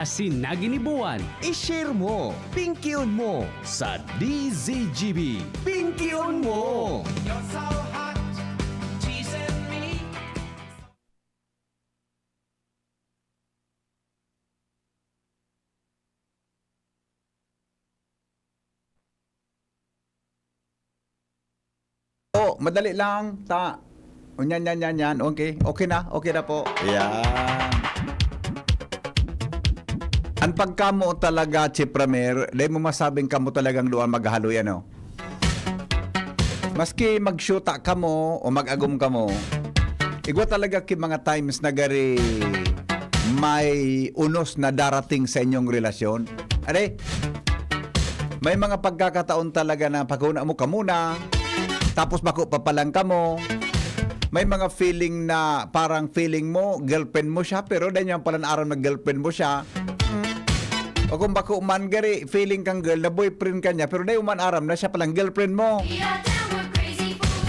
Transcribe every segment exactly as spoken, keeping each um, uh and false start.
asin na giniboan. I-share mo, pingkion mo sa D Z G B. Pingkion mo! You're so hot, teasing me. Oh, madali lang. Ta. O, yan, yan, yan, yan. Okay. Okay na. Okay na po. Yan. Ang pagkamo talaga, Chief Ramer, dai mo masabing kamo talagang duwa maghaloy, ano? Maski magsyuta kamo o mag-agom kamo, igwa talaga ki mga times na gari may unos na darating sa inyong relasyon. Are, may mga pagkakataon talaga na paghuna mo ka muna, tapos bako pa palang kamo. May mga feeling na parang feeling mo, girlfriend mo siya, pero dai niya palan aram na girlfriend mo siya. O kung bako man, gari, feeling kang girl na boyfriend ka niya, pero dai mo man aram na siya palang girlfriend mo.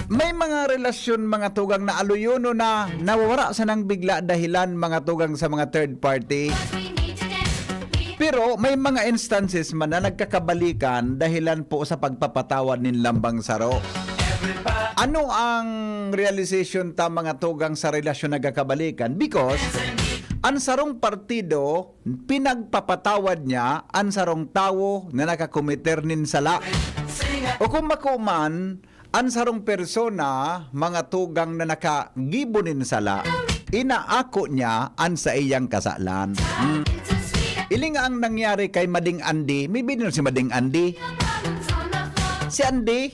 May mga relasyon, mga tugang, na aluyono na nawawara sa nang bigla dahilan, mga tugang, sa mga third party. Pero may mga instances man na nagkakabalikan dahilan po sa pagpapatawad nin lambang saro. Ano ang realization ta, mga tugang, sa relasyon nagkakabalikan? Because ang sarong partido pinagpapatawad niya an sarong tawo na nakakomiter nin sala. O kung bako man, an sarong persona, mga tugang, na nakagibo nin sala, inaako niya an saiyang kasalan. Hmm. Ili nga ang nangyari kay Mading Andy, maybe din si Mading Andy. Si Andy,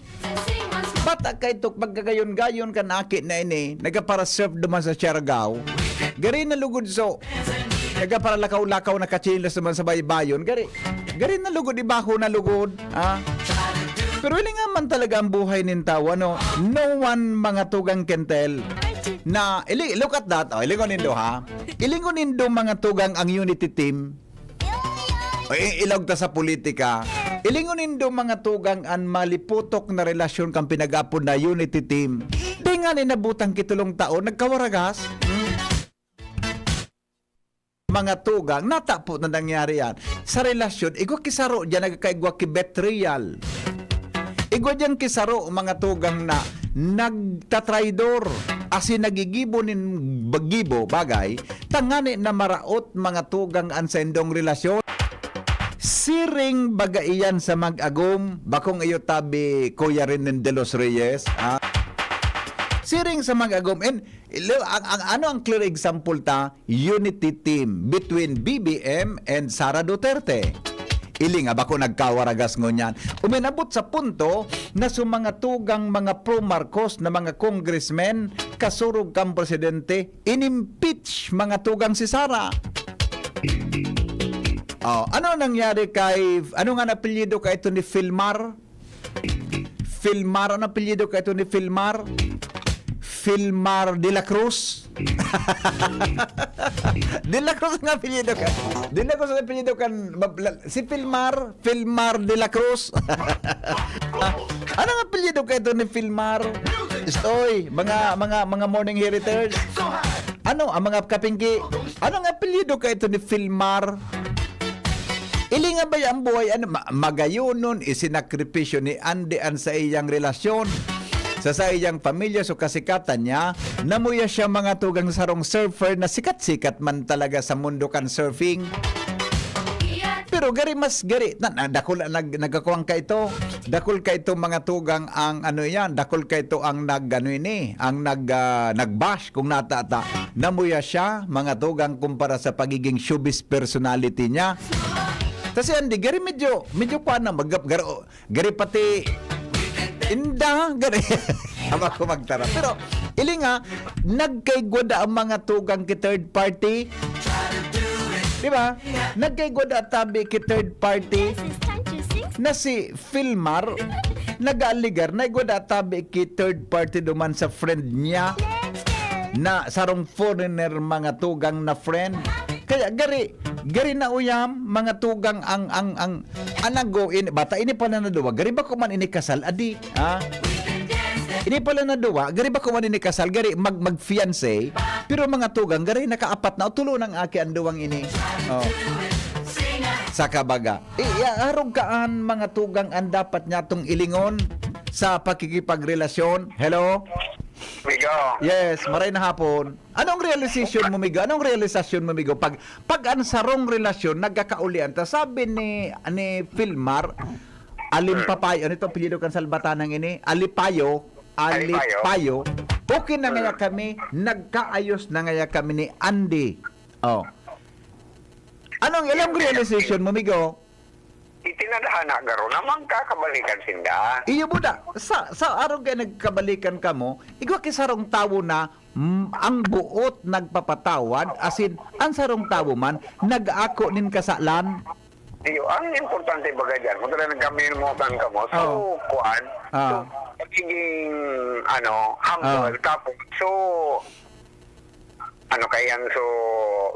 bata kaito, pagkagayon-gayon kan aki na ini, nagapara-surf duman sa Siargao. Gari na lugod so, nagaparalakaw-lakaw na kachilas duman sa baybayon. Gari, gari na lugod, ibaho na lugod. Ah. Pero ili nga man talaga ang buhay nin tawo, ano? No one, mga tugang, can tell na, ili-, look at that. Oh, ilingon nindo, ha? Ilingon nindo, mga tugang, ang unity team. O, i-, ilog ta sa politika. Ilingon nindo, mga tugang, an maliputok na relasyon kan pinag-apod na unity team. Di nga ni nabutang kitulong taon, nagkawaragas. Hmm? Mga tugang, natapo na nangyari yan. Sa relasyon, igwa ki saro diyan, nagkakaigwa ki betrayal. Igwa diyan ki saro, mga tugang, na nagtatraidor, asin nagigibo nin bagibo, bagay, tangani na maraot, mga tugang, an saindong relasyon. Siring baga iyan sa mag-agom, bakong iyo tabi, Kuya Ren nin De Los Reyes, ha? Siring sa mag-agom, and ilo-, ang, ang, ano ang clear example ta? Unity team between B B M and Sara Duterte. Ili nga bako nagkawaragas ngunyan. Uminabot sa punto na sa mga tugang, mga pro-Marcos na mga congressmen, kasurog kan presidente, inimpeach, mga tugang, si Sara. Oh, ano nangyari kay, ano nga apelyido ka ito ni Filmar? Filmar, ano apelyido ka ito ni Filmar? Filmar de la Cruz? De la Cruz ang apelyido ka. De la Cruz ang apelyido kan, mabla-, si Filmar, Filmar de la Cruz. Ano ang apelyido ka ito ni Filmar? Stoy, mga, mga, mga morning heriters. Ano, ang mga kapingki? Ano ang apelyido ka ito ni Filmar? Ili nga ba ang buhay, ano, ma-, magayonon, isinakripisyo ni Andy an saiyang relasyon, sa saiyang pamilya, so kasikatan niya, namuya siya, mga tugang, sarong surfer na sikat-sikat man talaga sa mundo kan surfing. Pero gari mas gari, na, na, dakul ang nag-, nagkakuwang ka ito. Dakul ka ito, mga tugang, ang ano yan, dakul ka ito ang nag-, ano ini, ang nag-, ah, nag-bash kung natata. Namuya siya, mga tugang, kumpara sa pagiging showbiz personality niya. Kasi Andy, gari medyo, medyo kuwan na, mag-, gar-, gari pati, inda, gari. Ama ko magtara. Pero, ili nga, nagkaigwa da ang mga tugang ki third party. Di ba? Nagkaigwa da tabi ki third party. Yes, it's time to sing. Na si Filmar, nag-aaligar na igwa da tabi ki third party duman sa friend niya na sarong foreigner, mga tugang, na friend. Kaya gari, gari na uyam, mga tugang, ang, ang, ang, ang ago ini, bata ini pala na duwa, gari bako man ini kasal, adi, ha? Ini pala na duwa, gari bako man ini kasal, gari mag-, mag-fiancé, pero mga tugang, gari nakaapat na o tulo nang aki ang duwang ini. Oh. Saka baga. Eh, ya, arog ka an mga tugang an dapat niya tong ilingon sa pakikipagrelasyon. Hello? Migo. Yes, maray na hapon. Anong realization mo, Migo? Anong realization mo, Migo? Pag, pag ang sarong relasyon, nagkakaulian ta, sabi ni, ni Filmar, Alim Papayo, ano ito, apelyido kan Salbatanang ini? Alipayo, Alipayo. Alipayo. Okay na ngaya kami, nagkaayos na ngaya kami ni Andy. Oh. Anong ilang realization mo, Migo? Itinadhana garo na magkakabalikan sinda. Iyo buda, sa sa arog kay nagkabalikan kamo, igwa ki sarong tawo na mm, ang buot nagpapatawad, asin ang sarong tawo man nag-ako nin kasalan. Iyo, ang importante baga dyan, kung talagang nagkamimutan ka mo, so, Oh. kuan, Ah. so, pagiging, ano, humble, Ah. tapos, so, ano kayang, so,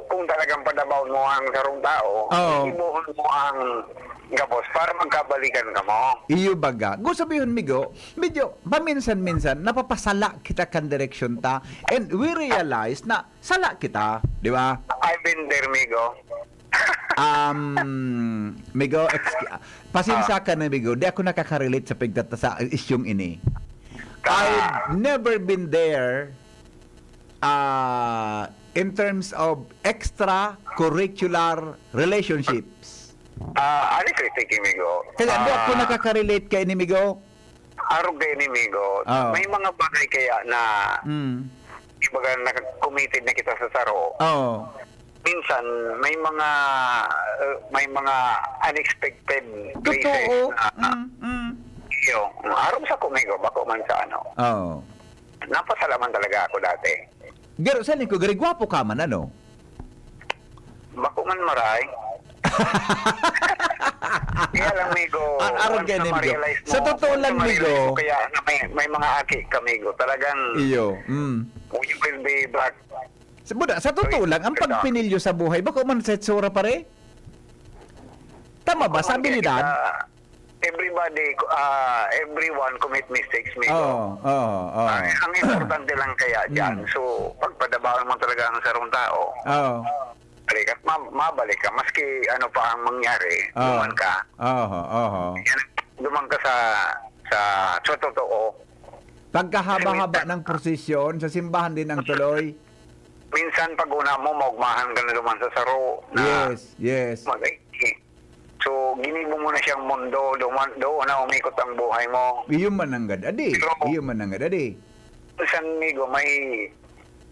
kung talagang padabawon mo ang sarong tao, Oh. ibuhon mo ang gabos para magkabalikan ka mo. Iyo baga. Gusto sabihon, Migo, medyo paminsan-minsan, napapasala kita kan direksyon ta, and we realize na sala kita, di ba? I've been there, Migo. Um, Migo, ex- pasensya ka na, Migo. Di ako nakakarelate sa pagtata sa isyong ini. I've never been there uh, in terms of extracurricular relationships. Ah, honestly speaking, Migo. Kaya di ako ah, nakakarelate kay ini, Migo. Arog kay ini, Migo. Oh. May mga bagay kaya na, Mm. ibaga, nag-committed na kita sa saro. Oh. Minsan, may mga, uh, may mga unexpected places Totoo. na, Mm, mm. iyo, arog sa ko, Migo, bako man sa ano. Oh. Napasalaman talaga ako dati. Garo sa ko, gari gwapo ka man, ano? Bako man maray. Kaya lang, Migo, Ah, arog once kay na ni, Migo. ma-realize mo, Sa totoo once lang, na ma-realize Migo. mo kaya na may, may mga aki ka, Migo, talagang Iyo. Mm. you will be back. Sa, buda, sa totoo lang, ang pagpinilyo sa buhay, bako man sa itsura, pare? Tama ba? Sabi ni Dan? Ah, everybody, ah, everyone commit mistakes, Migo. Oo, oo, oo. Ang, ang importante lang kaya dyan, Mm. so, pagpadabawan mo talaga ang sarong tao, Oo. balik at ma- mabalik ka, maski ano pa ang mangyari, Oo. duman ka. Oo, oo. Yan, duman ka sa, sa, sa totoo. Pagkahaba-haba ng prosesyon, sa simbahan din ang tuloy. Minsan, pag una mo, maugmahan ka na duman sa saro. Na Yes, yes. mag- So, ginibo mo na siyang mundo, duman, doon na umikot ang buhay mo. Iyo man nanggad, adi. Pero- Iyo man nanggad, adi. Minsan, Migo, may,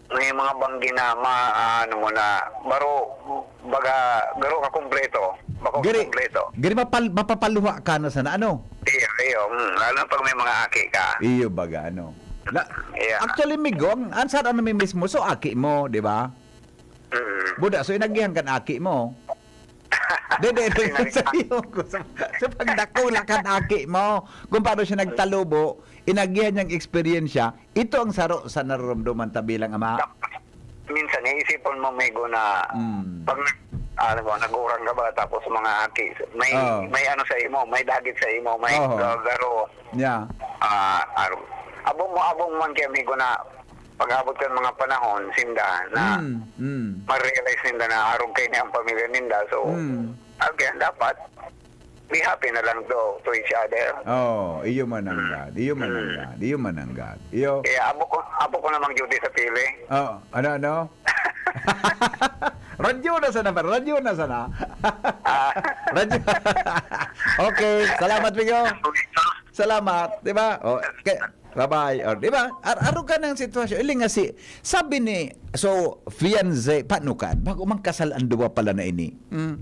may mga banggi na ma, ano mo na, baro, baga, garo ka kompleto. Bako Gari, kompleto. gari mapal, mapapaluha ka na sana, ano? Iyo, iyo. Mm, lalo na pag may mga aki ka. Iyo baga, ano? La, Yeah. Actually, Migo, ang, ang sa ano mi mismo, so aki mo, di ba? Mm. Buda, so inagihan kan aki mo. Dede, dede, sa iyo ko, sa, sa pagdakula kan aki mo, kung paano siya nagtalubo, inagihan niyang eksperyensya, ito ang saro sa nararamdaman ta bilang ama. Minsan, iisipon mo, Migo, na Mm. pag nag- ano ba, nagurang ka ba, tapos mga aki, may, Oo. may ano sa imo, may dagit sa imo, may Oo. gagaro. Yeah. Ah, ano, abong mo, abong man kay, Migo, na pag-abot ka ng mga panahon, sinda, na Mm, mm. ma-realize ninda na arog kayo na ang pamilya ninda. So, Mm. again, dapat be happy na lang to, to each other. Oh, iyo man nanggad. Iyo man nanggad. Iyo man nanggad. Iyo. Kaya abo ko, abo ko namang duty sa pili. Oh, ano, ano? Radyo na sana ba? Radyo na sana. Ah. Radyo. Okay, salamat, Migo. Salamat, di ba? Oh, okay. Bye-bye. Oh, di ba? Ar aro ka ng sitwasyon. Iling nga si, sabi ni, so, fiancé, paano ka? Bago mang kasal ang duwa pala na ini. Hmm.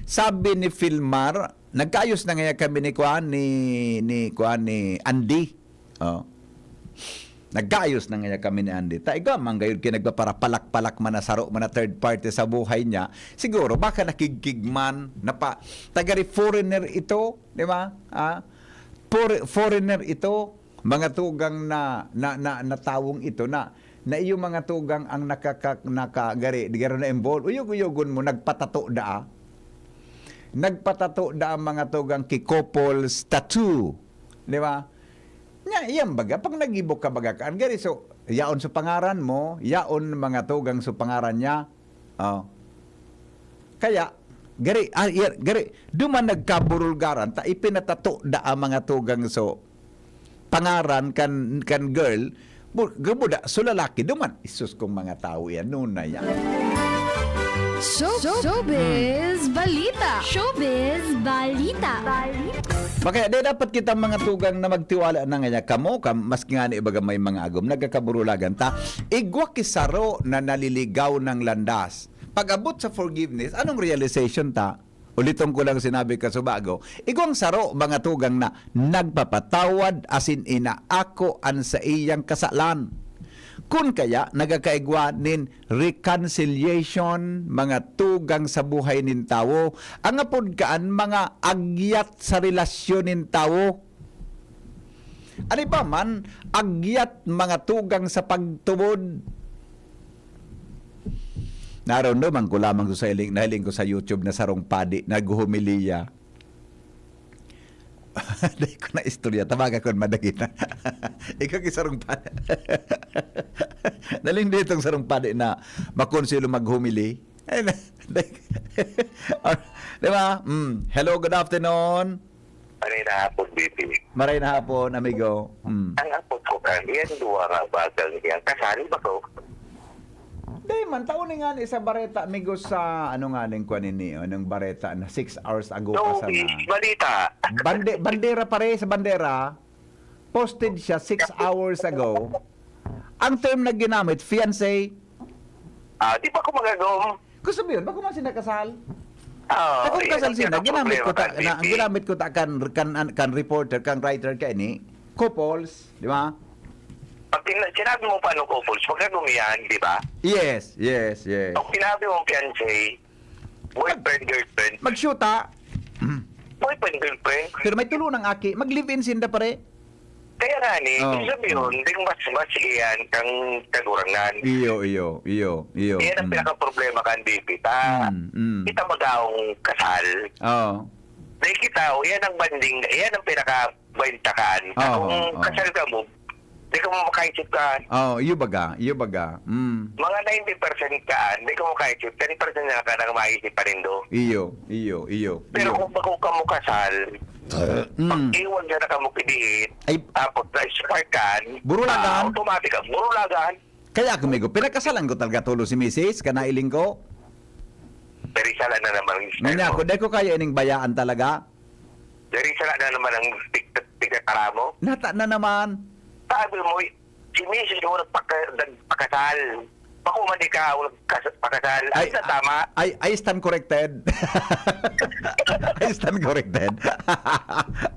Sabi ni Filmar, nagkaayos na ngaya kami ni kuan, ni, ni kuan, ni Andy. Oh. Nagkaayos na ngaya kami ni Andy. Ta, igwa man gayud kay nagpaparapalak-palak man na saro man na third party sa buhay niya. Siguro, baka nakigkig man, napa, tagari foreigner ito, di ba? Ah, for-, foreigner ito, mga tugang na, na, na, na tawong ito na, na iyo mga tugang ang nakaka-, nakagari, di garo na involved. Uyog-uyogon mo, nagpatato da, ah. Nagpatato da ang mga tugang ki couples tattoo, di ba? Nya, iyan baga, pag nagibok ka baga kaan gari, so, yaon sa pangaran mo, yaon mga tugang sa pangaran niya. Oh. Kaya, Gari, ah, iya, gari, duman nagkaburulgaran, ta ipinatato da ang mga tugang so pangaran kan, kan girl, bu-, gabuda, so lalaki, duman, isus kong mga tao yan, nuna yan. Show, showbiz balita. Showbiz balita. Makaya, di dapat kitang mga tugang na magtiwala na nga niya. Kamo, kam, maski nga ni ibaga may mga agom, nagkakaburulagan ta. Igwa ki saro na naliligaw ng landas. Pag-abot sa forgiveness, anong realization ta? Uliton ko lang sinabi ka subago, igwang saro, mga tugang na nagpapatawad asin inaako an saiyang kasalan. Kun kaya, nagakaigwa nin reconciliation, mga tugang sa buhay nin tawo, ang apod kaan mga agyat sa relasyon nin tawo. Ano pa man, agyat mga tugang sa pagtubod. Narondo man ko lamang sa hiling, nahiling ko sa YouTube na sarong padi, naghumiliya. Dai ko na istorya, tabaga ko madagita. Ikaw ki sarong padi. Naling ditong sarong padi na makonselo maghumili. Ay, na, dai, or, di ba? Mm. Hello, good afternoon. Maray na hapon, B P. Maray na hapon, amigo. Mm. Ang apod ko kan, yan duwa nga bagang yan. Kasal ba ko? Di man, tao ni nga ni sa bareta, amigo, sa ano nga ning kwan ini, oh, ng bareta na six hours ago pa No, sana. Balita. Bande, bandera pare, sa bandera, posted siya six hours ago. Ang term na ginamit, fiancé. Ah, di pa ko magagom. Gusto mo yun? Bako man sila kasal? Ah, Akong ayan, kasal yan sila, ang ginamit ko problema ta, kan na, B P. ginamit ko ta kan, kan, kan reporter, kan writer, kan ini, couples, di ba? Pag kin- sinabi mo pa nung couples, magagom yan, di ba? Yes, yes, yes. Pag sinabi mo fiancé, boyfriend, girlfriend, Mag-shoot, ha? boyfriend, girlfriend. Pero may tulo ng aki, mag-live-in sinda pare. Kaya nga ni, Oh. Ibig sabihin, ding mas, mas iyan kang kagurangnan. Iyo, iyo, iyo, iyo. Yan ang Mm. pinaka-problema kan B P ta. Mm, mm. Kita magaong kasal. Oo. Dahil kita, oh, yan ang banding, yan ang pinaka-bainta kaan. Oo, Kung oo. kasal ka mo, di ka mo makaisip kaan. Oh, iyo baga, iyo baga. Mm. Mga ninety percent kaan, di ka mo makaisip, ten percent na ka nang maisip pa nindo. Iyo, iyo, iyo. Pero iyo. Kung bako ka mo kasal, Mm. pag-iwan ka na ka mo kidiit, Ay, tapos na-spark kaan, Burulagan? ah, automatic ka, burulagan. Kaya ako, amigo, pinagkasalan ko talaga tulo si misis, kanailing ko. Pero isa lang na naman ang Nanya ako, dai ko kaya ining bayaan talaga. Dari sala na naman ang tig- tigkatara mo. Nata na naman. Sabi mo, si misis mo nagpaka, nagpakasal. Bako man ikaw nagkas- pakasal. Ay, na tama. I, I stand corrected. I stand corrected.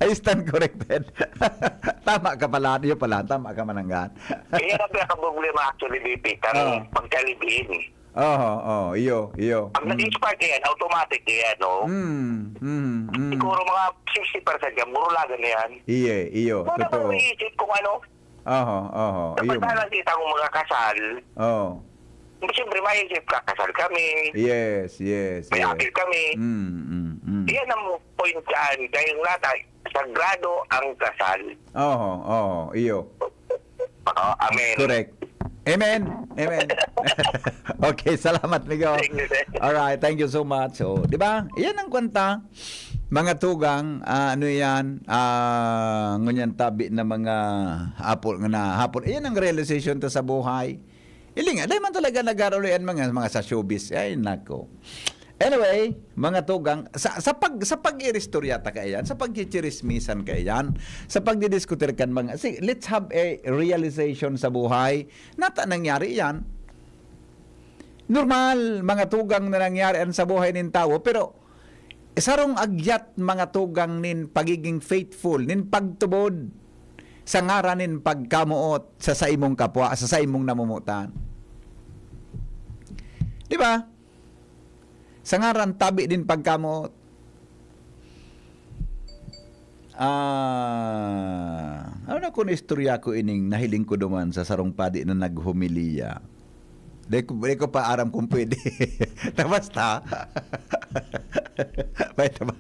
I stand corrected. Tama ka pala. Iyo pala. Tama ka, Mananggan. Kaya ang problema actually, B P, kang Ah. pagka-live-in. Oo, oo. Iyo, iyo. Pag Mm. nag-spark yan, automatic yan, no? Mm, mm, mm. Siguro mga sixty percent yan, burulagan na yan. Iye, iyo. Wala Totoo. kang iisip kung ano. Oho, oho. Iyo. Kapag nakita mo mga kasal, Oo. siyempre maisip ka, kasal kami, Yes, yes, may yes. apil kami. Mm, mm, mm. Yan ang point saan, kaya yung nata, sagrado ang kasal. Oho, oho. Iyo. Oh, amen. Correct. Amen. Amen. Okay, salamat, migo. Thank you, sir. Alright, thank you so much. So, di ba? Yan ang kwenta. Mga tugang, ah, ano yan? Ah, ngunyan tabi na mga hapon nga na hapon. Yan ang realization ta sa buhay. Ili nga, dahil man talaga nagarulian mga, mga sa showbiz. Ay, nako. Anyway, mga tugang, sa, sa pag, sa pag-iristorya ta kaiyan, sa pagchichirismisan kaiyan, sa pagdidiskutir kan mga, si, let's have a realization sa buhay. Nata nangyari yan. Normal, mga tugang na nangyari an sa buhay nin tawo, pero sarong agyat, mga tugang, nin pagiging faithful, nin pagtubod sa ngaran nin pagkamoot sa saimong kapwa, sa saimong namomotan. Di ba? Sa ngaran tabi nin pagkamoot. Ah, ano na kun istorya ko ining nahiling ko duman sa sarong padi na naghumiliya? Di ko, di ko pa aram kung pwede. Ta basta. May tama.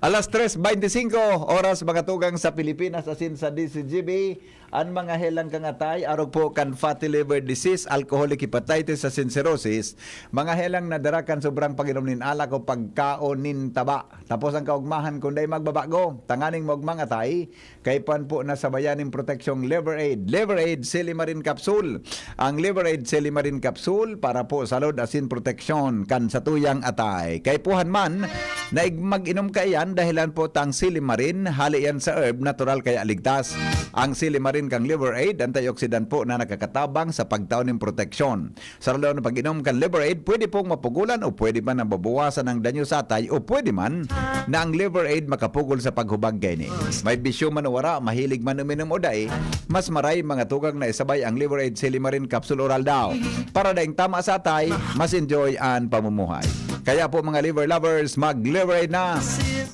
Alas tres beintisinko, oras mga tugang sa Pilipinas, asin sa D C G B, an mga helang kan atay, arog po kan fatty liver disease, alcoholic hepatitis, asin cirrhosis, mga helang nadara kan sobrang pag-inom nin alak o pagkaon nin taba. Tapos ang kaugmahan, kung dai magbabago, tanganing maugmang atay, kaipuhan po na sabayan nin proteksyong Liver Aid. Liver Aid Silimarin Capsule. Ang Liver Aid Silimarin Capsule para po sa load asin proteksyon kan satuyang atay. Kaipuhan man na ig-, mag-inom kaiyan dahilan po tang silimarin, hali yan sa herb, natural kaya ligtas. Ang silimarin kang Liver Aid, antioxidant po na nakakatabang sa pagtao nin proteksyon. Sa aldaw na pag-inom kan Liver Aid, pwede pong mapugulan o pwede man nababawasan ang danyo sa atay o pwede man na ang Liver Aid makapugol sa paghubag kaini. May bisyo man o wara, mahilig man uminom o dai, mas maray mga tugang na isabay ang Liver Aid Silimarin Capsule Oral daw. Para daing tama sa atay, mas enjoy an pamumuhay. Kaya po mga liver lovers, mag-Liver Aid na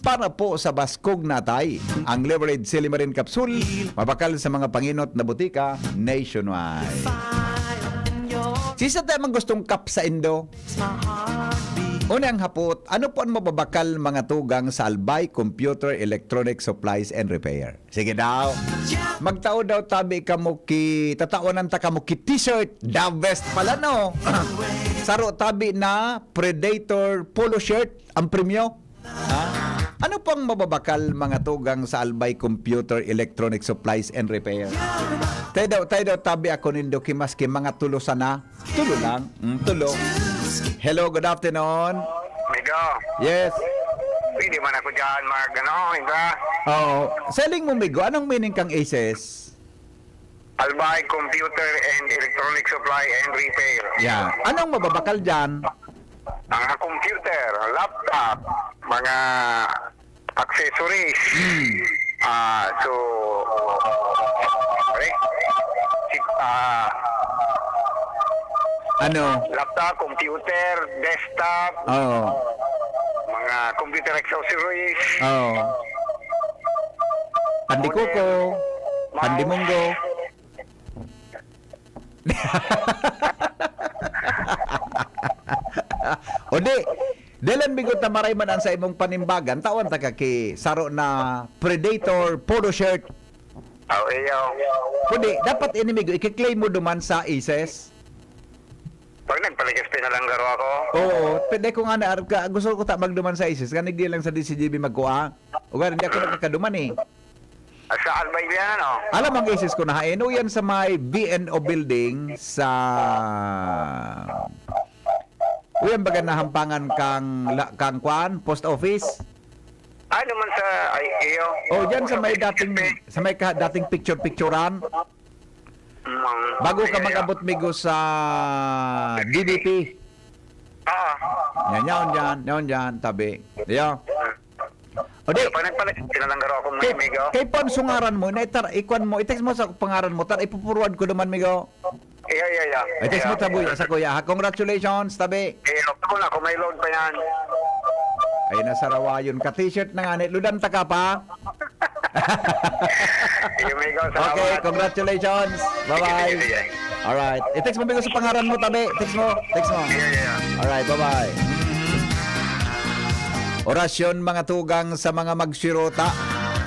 para po sa baskog na atay. Ang Liver Aid Silimarin Capsule, mabakal sa mga panginot na butika nationwide. Sisa tayo mang gustong kap sa indo? Una ang hapot, ano po ang mababakal mga tugang sa Albay Computer Electronic Supplies and Repair? Sige daw. Magtao daw tabi kamo ki, tatawanan ta kamo ki t-shirt. The best pala, no? Saro tabi na Predator polo shirt ang premyo. Ha? Ano pang mababakal mga tugang sa Albay Computer Electronic Supplies and Repair? Tayo daw, tayo daw tabi ako nindo ki maski mga tulo sana. Tulo lang. Mm, tulo. Hello, good afternoon. Migo, Yes. Pwede man ako dyan mag, ano, Indra? Oo. Selling mo, Migo, anong meaning kang aces? Albay Computer and Electronic Supply and Retail. Yeah. Anong mababakal dyan? Mga computer, laptop, mga accessories. Hmm. Ah, so, eh, si, ah, Ano? Laptop, computer, desktop, Oo. Mga computer accessories. Oo. Pandikoko, Modem, pandimunggo. Mouse. O di, dalan bigot na maray man an sa imong panimbagan, tawan ta ka ki saro na Predator polo shirt. Aw, iyo. Kundi, dapat ini, Migo, ikiklaim mo duman sa aces. Pag nagpaligas, pinalanggaro ako. Oo, pwede ko nga na, ka, gusto ko ta magduman sa aces, kanig di lang sa D C G B magkua. O gani, hindi ako nakakaduman eh. Ah, saan ba yan, ano? Alam ang aces ko na hain, o yan sa may B N O building sa, o yan baga nahampangan kang, la-, kang kwan, post office? Ano man sa, ay, iyo? Oh, dyan sa may dating, sa may ka-, dating picture-picturan. Mm, Bago ka iyo. mag-abot, Migo, sa D B P. Ah. Yan, yan, yan, yan, yan, tabi. Iyo. O di, Ano pa, nagpala-, pinalanggaro ako, mga kay, amigo. Kay Pon, sungaran mo, na itar-, ikwan mo, i-text mo sa pangaran mo, tar, ipupuruad ko naman, Migo. Iyo, iyo, iyo. I-text mo Iyo. tabi, sa kuya, ha? Congratulations, tabi. Iyo, ako na, kung may load pa yan. Ay, nasarawayon ka. T-shirt na nga, ni, ludan ta ka pa. Iyo, Migo, salamat. Okay, congratulations. Bye-bye. Sige, sige, sige. Alright. I-text mo, Migo, sa pangaran mo, tabi. Text mo, text mo. Iyo, iyo, iyo. Alright, bye-bye. Orasyon, mga tugang, sa mga magsurota.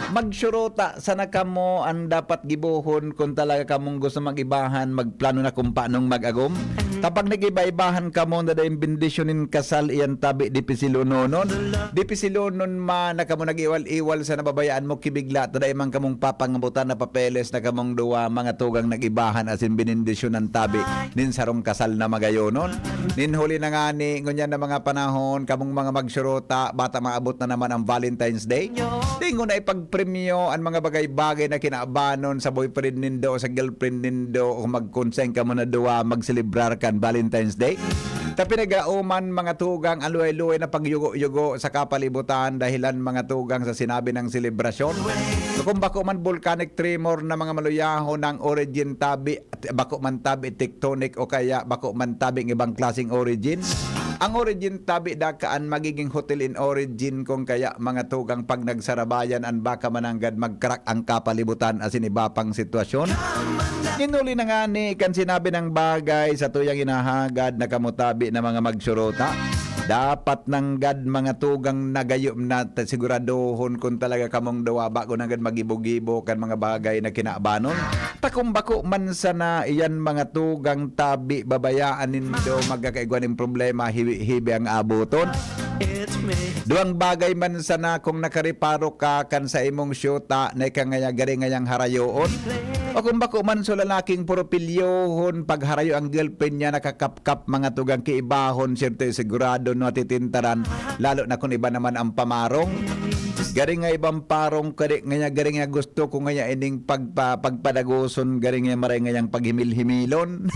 Magsurota sana kamo, an dapat gibohon kun talaga kamong gusto mag-ibahan, magplano na kung paanong mag-agom. Ta pag nag-iba-ibahan kamo na daing bendisyon nin kasal, iyan tabi dipisilononon. Dipisilonon man na kamo nag-iwal-iwal sa nababayaan mo, kibigla, ta dai man kamong papangabutan na papeles na kamong duwa, mga tugang nag-ibahan asin benendisyonan tabi nin sarong kasal na magayonon. Nin huli na ngani, ngunyan na mga panahon, kamong mga magsurota, bata maabot na naman ang Valentine's Day. Dingon na ipagpremyo an mga bagay-bagay na kinaabanon sa boyfriend nindo o sa girlfriend nindo, o magkonseng kamo na duwa, magselebrar kan Valentine's Day. Ta pinag-aoman, mga tugang, an luway-luway na pagyugo-yugo sa kapalibutan, dahilan, mga tugang, sa sinabi ng selebrasyon. So, kung bako man volcanic tremor na mga maluyahon ang origin tabi, bako man tabi tectonic o kaya bako man tabi ng ibang klaseng origin. Ang origin tabi dakaan magiging hotel in origin kung kaya mga tugang pag nagsarabayan an baka mananggad mag-crack ang kapalibutan asin iba pang sitwasyon. Inuli na ngani kan sinabi ng bagay sa tuyang inahagad na kamo tabi na mga magsurota. Dapat nanggad mga tugang na gayo na ta-, siguradohon kun talaga kamong duwa bago nanggad magibo-gibo kan mga bagay na kinabanon. Ta kung bako man sana iyan mga tugang tabi, babayaan nindo magkakaigwa nin problema, hibi-hibi ang abuton. Duwang bagay man sana kung nakareparo ka kan sa imong syuta na ika ngaya gari ngayang harayoon. O kung bako man so lalaking puro pilyohon, pagharayo ang girlfriend niya, nakakapkap mga tugang kiibahon, siyempre sigurado no atitintaran, lalo na kung iba naman ang pamarong. Gari nga ibang parong kadi ngaya, gari nga gusto ko ngaya ining pagpa-, pagpadagoson, gari nga maray ngayang paghimil-himilon.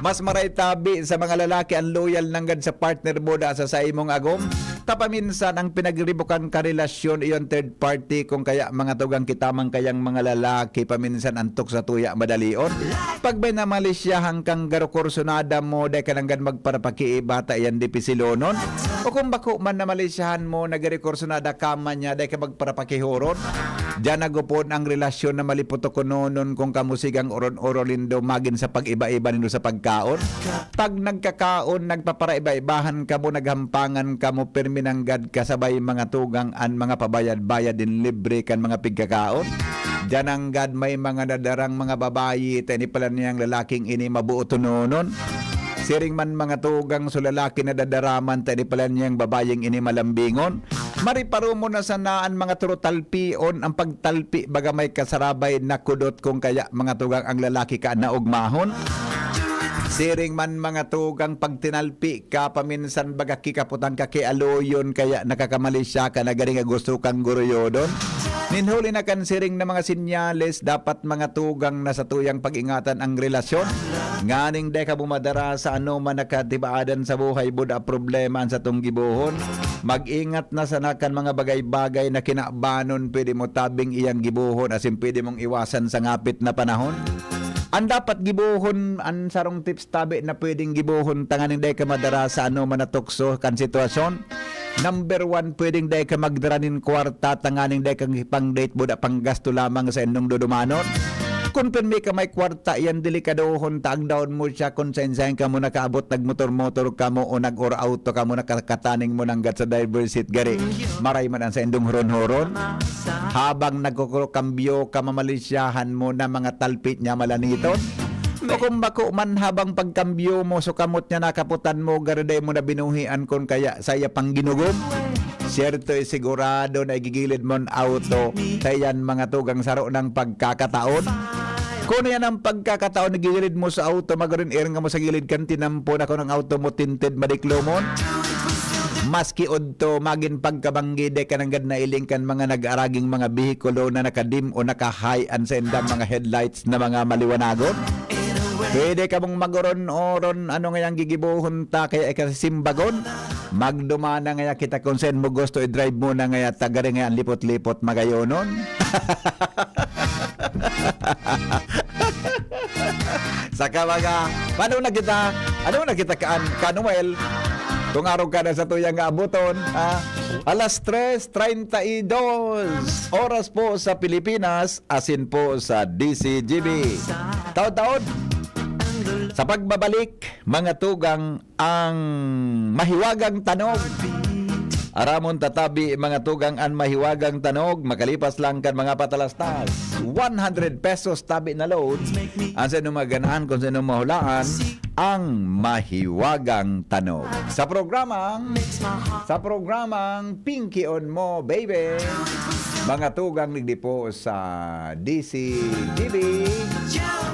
Mas maray tabi sa mga lalaki ang loyal nanggad sa partner mo da sa saimong agom. Tapaminsan ang pinagribukan ka relasyon iyon third party, kung kaya mga tugang kita man kayang mga lalaki paminsan antok sa tuya madalion. Pag may namalisyahan kang garo kursunada mo, dai ka nanggad magparapakiibata iyan di pisilonon. O kung bako man namalisyahan mo, nagari kursunada ka man niya, dai ka magparapakihoron. Diyan nagupon ang relasyon na maliputokononon kung kamo sigang oron-oron nindo magin sa pag-iba-iba nindo sa pagkaon. Pag nagkakaon, nagpaparaiba-ibahan kamo, naghampangan kamo, pirmi nanggad kasabay mga tugang an mga pabayad-bayad din libre kan mga pigkakaon. Diyan nanggad may mga nadarang mga babayi, ta ini pala niyang lalaking ini mabuotononon. Siring man mga tugang so lalaki nadadaraman, ta ini pala niyang babayeng ini malambingon. Mariparo mo na sana an mga turo talpion, ang pagtalpi baga may kasarabay na kudot, kung kaya mga tugang ang lalaki ka na ugmahon. Siring man mga tugang pag tinalpi ka, paminsan baga kikaputan ka, kialoyon, kaya nakakamalisya ka na gari nga gusto kang guruyodon. Nin huli na kan siring na mga sinyales, dapat mga tugang na sa tuyang pag-ingatan ang relasyon. Nganing dai ka bumadara sa anoman na katibaadan sa buhay, buda problema an satong gibohon. Mag-ingat na sana kan mga bagay-bagay na kinabanon pwede mo tabing iyang gibohon asin pwede mong iwasan sa ngapit na panahon. Ang dapat gibohon, ang sarong tips tabi na pwedeng gibohon tanganing dai ka madara sa anoman na tukso kan sitwasyon. Number one, pwedeng dai ka magdara nin kwarta tanganing dai ka pang-date, buda panggasto lamang sa indong dudumanon. Kun pirmi ka may kwarta, iyan delikadohon, tagdaon mo siya kun saen-saen ka mo nakaabot, nagmotor-motor ka mo o nag-or auto ka mo, nakakataning mo nanggat sa driver seat gari. Maray man ang sa indong horon-horon. Habang nagkukambyo ka, mamalisyahan mo na mga talpit niya malaniton. O kung bako man habang pagkambyo mo, so kamot niya nakaputan mo, garo dai mo na binuhian kun kaya saya pang ginugom. Siyerto, eh, sigurado na igigilid mo an auto. Kaya yan, mga tugang, saro ng pagkakataon. Kung yan ang pagkakataon, igigilid mo sa auto, magarin air nga mo sa gilid kan tinampo na kung ang auto mo tinted, madiklomon. Maski odto, magin pagkabanggi, dai ka nanggad nailing kan mga nag-araging mga behikulo na nakadim o nakahay an saindang mga headlights na mga maliwanagon. Pwede ka mong magoron-oron, ano ngayang gigibohon ta, kaya ikasimbagon. Magdumana ngaya kita kung saan mo gusto i-drive mo na ngaya, tagari ngaya ang lipot-lipot magayonon. Saka mga, paano na kita? Ano na kita kaan, Kanuel? Kung araw ka na sa tuyang abuton, ha? Alas tres treinta y dos, oras po sa Pilipinas, asin po sa D C G B. Taon-taon, sa pagbabalik, mga tugang ang mahiwagang tanog. Aramon tatabi, mga tugang, an mahiwagang tanog, makalipas lang kan mga patalastas. One hundred pesos tabi na load. Ang sa inong maganaan, kung sa inong mahulaan, ang mahiwagang tanog. Sa programang, sa programang Pinky on Mo, Baby. Mga tugang, digdi po sa D C G B.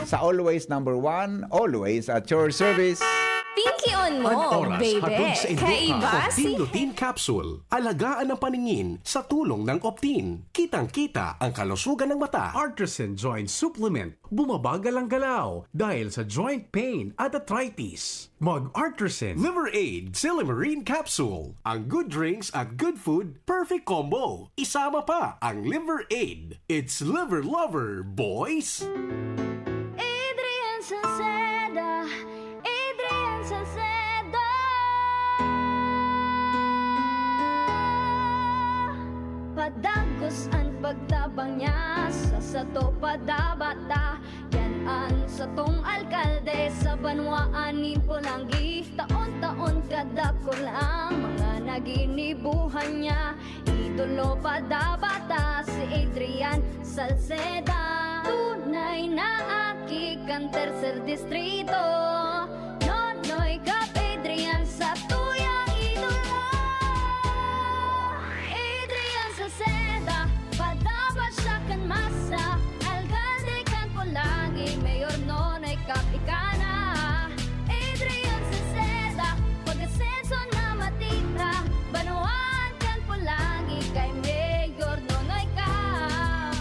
Sa always number one, always at your service. Pinky on mo, An oras baby. Hatod sa Induka Kaiba si Optin Lutein Capsule. Alagaan ang paningin sa tulong ng Optin. Kitang-kita ang kalusugan ng mata. Artisan Joint Supplement. Bumabagal ang galaw dahil sa joint pain at arthritis. Mag-Artisan Liver Aid Silimarine Capsule. Ang good drinks at good food, perfect combo. Isama pa ang Liver Aid. It's Liver Lover, boys! Adrian Salceda, Adrian Salceda. Padagos an pagtabang niya sa sato padabata. Yan an satong alkalde sa banwaan nin Polangui. Ta Ko lang mga naginibuhan niya. Idolo pa dapat si Adrian Salceda. Tunay na aki kan tercer distrito. Nonoy Cap Adrian sa tuyang idolo. Adrian Salceda, padaba siya kan masa. Alkalde kan Polangui, Mayor Nonoy Cap ika na. Adrian Salceda, pag-asenso na matira, banwaan kan Polangui kay Mayor Nonoy Cap.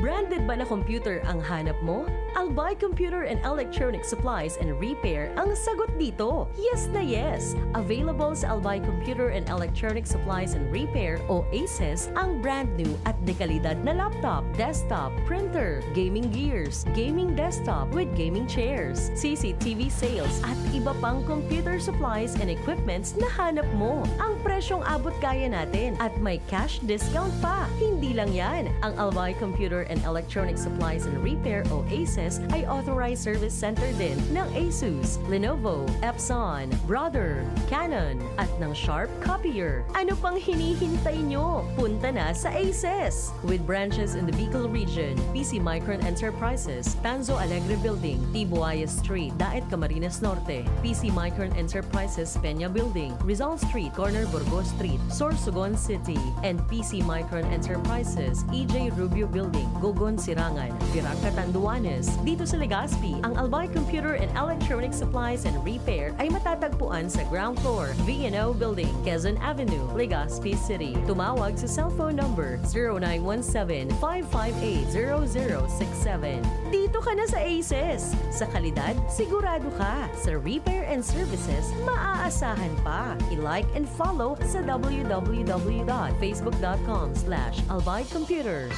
Branded ba na computer ang hanap mo? Albay Computer and Electronic Supplies and Repair ang sagot dito. Yes na yes! Available sa Albay Computer and Electronic Supplies and Repair o ACES ang brand new at dekalidad na laptop, desktop, printer, gaming gears, gaming desktop with gaming chairs, C C T V sales at iba pang computer supplies and equipments na hanap mo. Ang presyong abot kaya natin at may cash discount pa. Hindi lang yan, ang Albay Computer and Electronic Supplies and Repair o ACES ay authorized service center din ng Asus, Lenovo, Epson, Brother, Canon, at ng Sharp Copier. Ano pang hinihintay nyo? Punta na sa ACES! With branches in the Bicol region, P C Micron Enterprises, Tanzo Alegre Building, Tibuaya Street, Daet, Camarines Norte, P C Micron Enterprises, Peña Building, Rizal Street, corner Burgos Street, Sorsogon City, and P C Micron Enterprises, E J Rubio Building, Gogon, Sirangan, Virac, Catanduanes. Dito sa Legazpi, ang Albay Computer and Electronic Supplies and Repair ay matatagpuan sa ground floor, V and O Building, Quezon Avenue, Legazpi City. Tumawag sa cellphone number zero nine one seven, five five eight, zero zero six seven. Dito ka na sa ACES. Sa kalidad, sigurado ka. Sa repair and services, maaasahan pa. I-like and follow sa w w w dot facebook dot com slash albay computer.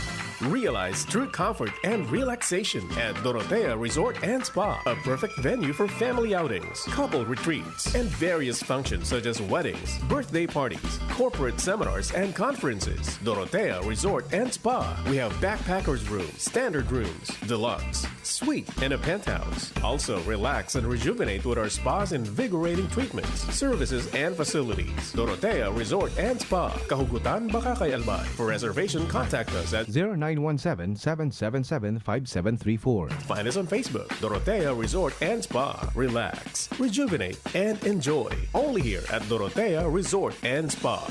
Realize true comfort and relaxation at Dorotea Resort and Spa, a perfect venue for family outings, couple retreats, and various functions such as weddings, birthday parties, corporate seminars, and conferences. Dorotea Resort and Spa. We have backpackers room, standard rooms, deluxe, suite, and a penthouse. Also, relax and rejuvenate with our spa's invigorating treatments, services, and facilities. Dorotea Resort and Spa, kahugutan baka kay Albay. For reservation, contact us at zero nine one seven, seven seven seven, five seven three four. Find us on Facebook, Dorotea Resort and Spa. Relax, rejuvenate, and enjoy. Only here at Dorotea Resort and Spa.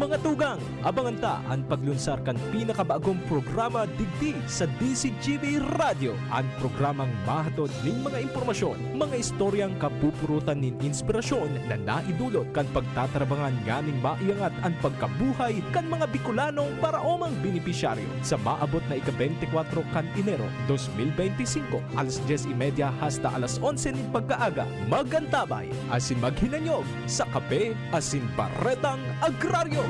Mga tugang, abangan ta an paglunsar kan pinakabagong programa digdi sa D C G B Radyo, an programang mahatod nin mga impormasyon, mga istoryang kapupurutan nin inspirasyon na naidulot kan pagtatrabangan nganing maiangat an pagkabuhay kan mga Bicolanong paraomang benepisyaryo sa maabot na ika-beintikwatro kan Enero dos mil beintisinko, alas dyes y media hasta alas onse nin pagkaaga. Mag-antabay asin maghinanyog sa Kape asin Baretang Agraryo.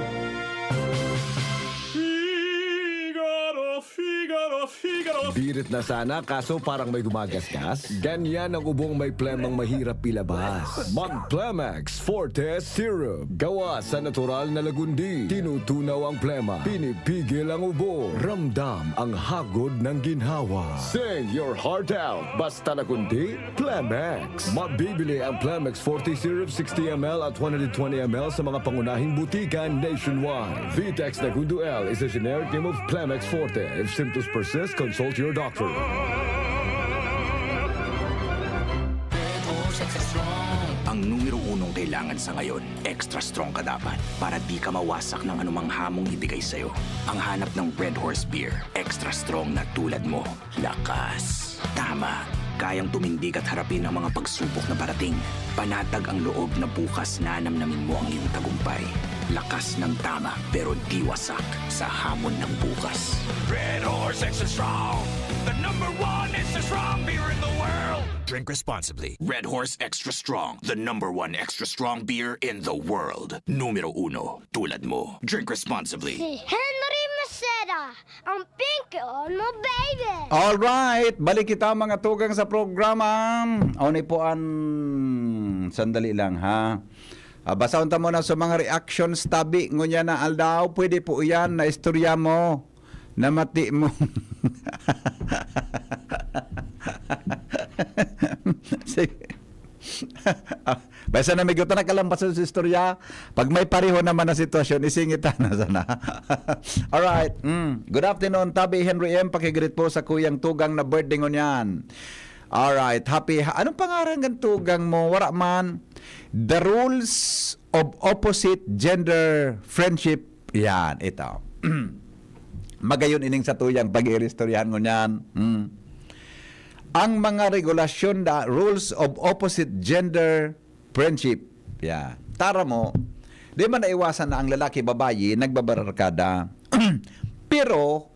Figaro, Figaro, Figaro. Birit na sana, kaso parang may gumagasgas. Ganyan ang ubong may plemang mahirap ilabas. Mag-Plemex Forte Syrup. Gawa sa natural na lagundi. Tinutunaw ang plema. Pinipigil ang ubo. Ramdam ang hagod ng ginhawa. Sing your heart out. Basta lagundi, Plemex. Mabibili ang Plemex Forte Syrup sixty M L at one hundred twenty M L sa mga pangunahing butika nationwide. Vitex Nagundo L is a generic name of Plemex Forte. If symptoms persist, consult your doctor. Ang numero unong kailangan sa ngayon, extra strong ka dapat para di ka mawasak ng anumang hamong ibigay sa'yo. Ang hanap ng Red Horse Beer, extra strong na tulad mo. Lakas. Tama. Kayang tumindig at harapin ang mga pagsubok na parating. Panatag ang loob na bukas nanamnamin mo ang iyong tagumpay. Lakas ng tama, pero di wasak sa hamon ng bukas. Red Horse Extra Strong, the number one extra strong beer in the world. Drink responsibly. Red Horse Extra Strong, the number one extra strong beer in the world. Numero uno, tulad mo. Drink responsibly. Si Henry Maceda, ang pinky on mo, baby! Alright, balik kita mga tugang sa programa. Ano po an... Sandali lang ha. Ah, basahon ta muna sa mga reactions tabi. Ngunyan na aldaw, pwede po iyan na istorya mo. Namati mo. Sige. Ah, basta na may guto na kalampas sa istorya, pag may pareho naman na sitwasyon, isingit na sana. Alright. Mm. Good afternoon, Tabi Henry M. Pakigreet po sa kuyang tugang na birthday ngunyan. Alright. Happy. Ha- Anong pangaran ng tugang mo? Wara man. The rules of opposite gender friendship. Yan, ito. Magayon ining sa tuyang pag-iiristoryahan ngunyan. Mm. Ang mga regulasyon na rules of opposite gender friendship. Yeah. Tara mo, di man naiwasan na ang lalaki, babayi, nagbabarkada. Pero,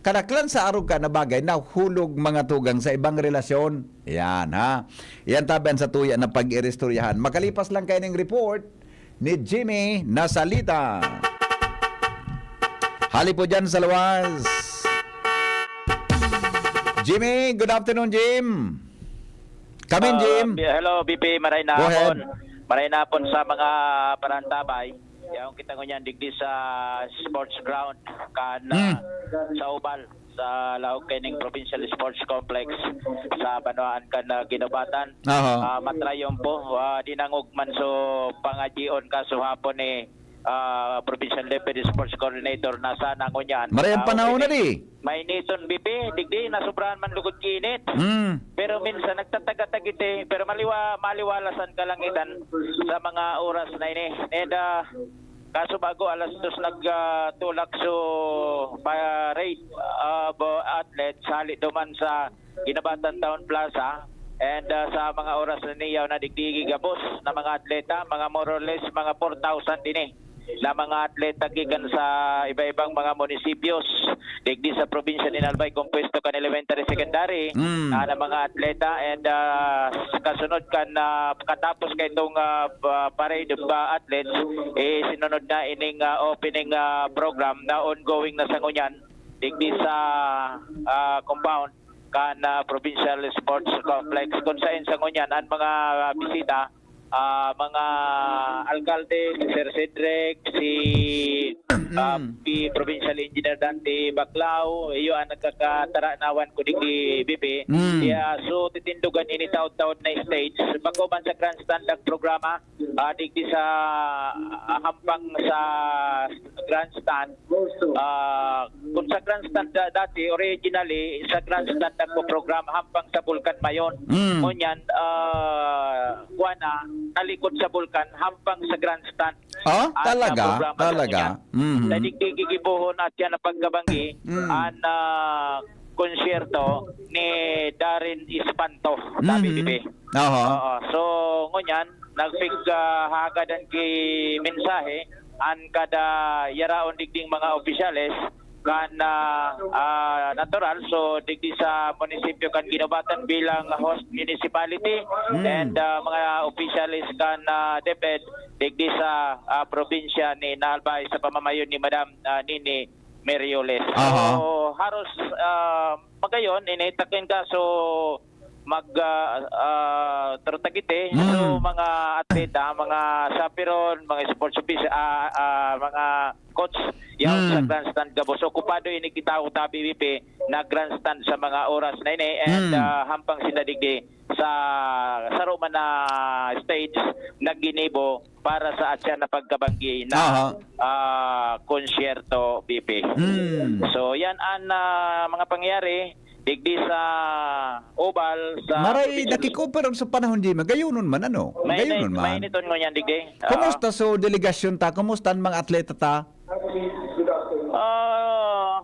kadaklan sa arog ka na bagay, nahulog mga tugang sa ibang relasyon. Yan, ha? Yan tabi an sa tuya na pag-iristoryahan. Makalipas lang kayo ng report ni Jimmy Nasalita. Hali po dyan sa luwas. Jimmy, good afternoon, Jim. Kamin, Ah, Jim. bi- hello, B P, maray na Go ahead. hapon. Maray na hapon sa mga parantabay. Yaong kita ngunyan digdi sa sports ground kan Hmm. ah, sa Oval, sa laog kaining Provincial Sports Complex sa Banwaan kan ah, Ginobatan. Aha. Ah, matrayon po, ah, dinangog man so pangadyion kaso hapon ni ah, Provincial Deputy Sports Coordinator na sana ngunyan. Maray ang Ah, panahon na okay. di. Mainiton, B P, digdi, nasobrahan man lugod ki init. Mm. Pero minsan nagtatagatagiti, pero maliwa, maliwala san kalangitan sa mga oras na ini. And ah, kaso bago alas dos nagtulak so parade of athletes hali duman sa Ginabatan Town Plaza. And ah, sa mga oras na niyaw na digdi gabos na mga atleta, mga more or less mga four thousand ini na mga atleta gikan sa iba-ibang mga munisipyos digdi sa probinsya ni Albay, kompuesto kan elementary, secondary, Mm. ah, na mga atleta. And ah, kasunod kan ah, katapos kaitong ah, pa- parade of ah, athletes, eh, sinunod na ining ah, opening ah, program na ongoing na sa ngunyan digdi sa ah, compound kan ah, Provincial Sports Complex, kung saan sa ngunyan ang mga bisita, ah, mga alkalde, si Sir Cedric, si ah, Mm. si Provincial Engineer Dante Baclao, iyo ang nagkakataranawan ko digdi, B P. Mm. Kaya, so, titindugan ini taod-taod na stage. Bako man sa grandstand ang programa, ah, digdi sa ah, hampang sa grandstand. Ah, kung sa grandstand da- dati, originally, sa grandstand nagpo-programa hampang sa Bulkan Mayon. Mm. Ngunyan, ah, kuwan na, talikod sa Bulkan, hampang sa grandstand. Oh, At talaga? Naprograma na Talaga? ngunyan. Mhm. Sa digdi gigibohon at yan ang pagkabanggi, Mm. ang ah, konsyerto ni Darren Espanto, sabi Mhm. Bibi. Oho. Oo. So, ngunyan, nagpig ah, hagadan ki mensahe an kada yaraon digding mga opisyales kan ah, ah, natural. So, digdi sa munisipyo kan Ginobatan bilang host municipality Mm. and ah, mga opisyales kan ah, DepEd digdi sa ah, probinsya ni Albay sa pamamayo ni Madam ah, Nini Merioles. Aha. So, haros ah, magayon, initakin ka, so mag ah, ah, Trotagite. So, Mm. mga atleta, mga chaperone, mga sports official, ah, ah, mga coach, yaon sa Mm. grandstand gabos. Okupado ini kita, tabi, B P, na grandstand sa mga oras na ini. And Mm. ah, hampang sinda digdi sa saro man na stage na ginibo para sa atyan na pagkabanggi na Aha. ah, konsyerto, B P. Mm. So, yan ang ah, mga pangyayari digdi sa Oval sa Maray, probinsya. Nakikoper sa panahon di magayonon man, ano? May Magayonon na- man. May niton ngunyan digdi. Oo. Kumusta so delegasyon ta? Kumusta ang mga atleta ta? Ah,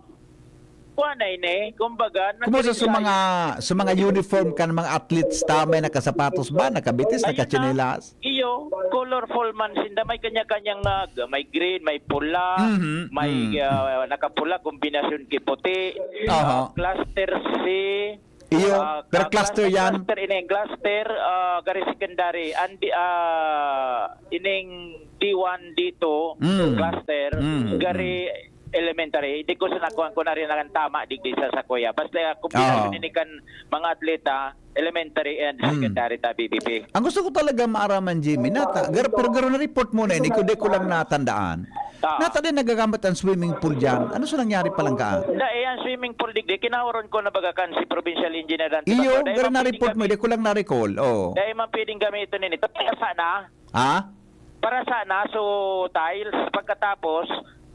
kuha na ini. Kumbaga, Kumusta sa nagre-resign. mga, sa mga uniform kan mga athletes ta? May nakasapatos ba? Nakabitis? Ayun na. Nakatsinelas? Iyo, colorful man sinda. May kanya-kanyang nag, may green, may pula, Mhm, may mm. ah, nakapula, kombinasyon ki puti. Aha. Ah, cluster C. Iyo, Ah, per ah, cluster cluster, yan? cluster, ini, cluster, ah, gari secondary. And, ah, ining D one, D two, Mm. cluster, Mm, gari, mm. elementary, di ko sa nakuha ko na rin ang tama digdi sa sakuya. Basta, ah, kombinasyon Oo. ini kan mga atleta, elementary and Hmm. secondary ta B B P. Ang gusto ko talaga maaraman, Jimmy, nata, gar-, pero garo na-report mo na, hindi ko, di ko lang natandaan. Ah. Nata din nagagamit ang swimming pool dyan. Ano sa nangyari palang ka? Dai, ang swimming pool digdi, kinaoron ko na baga kan si Provincial Engineer Dante Iyo, Bato. Dai, garo man pwedeng na-report mo, gami-, di ko lang na-recall. Oo. Dai man pwedeng gamiton ini. Tapos sana, Ha? Para sana, so, tiles, pagkatapos,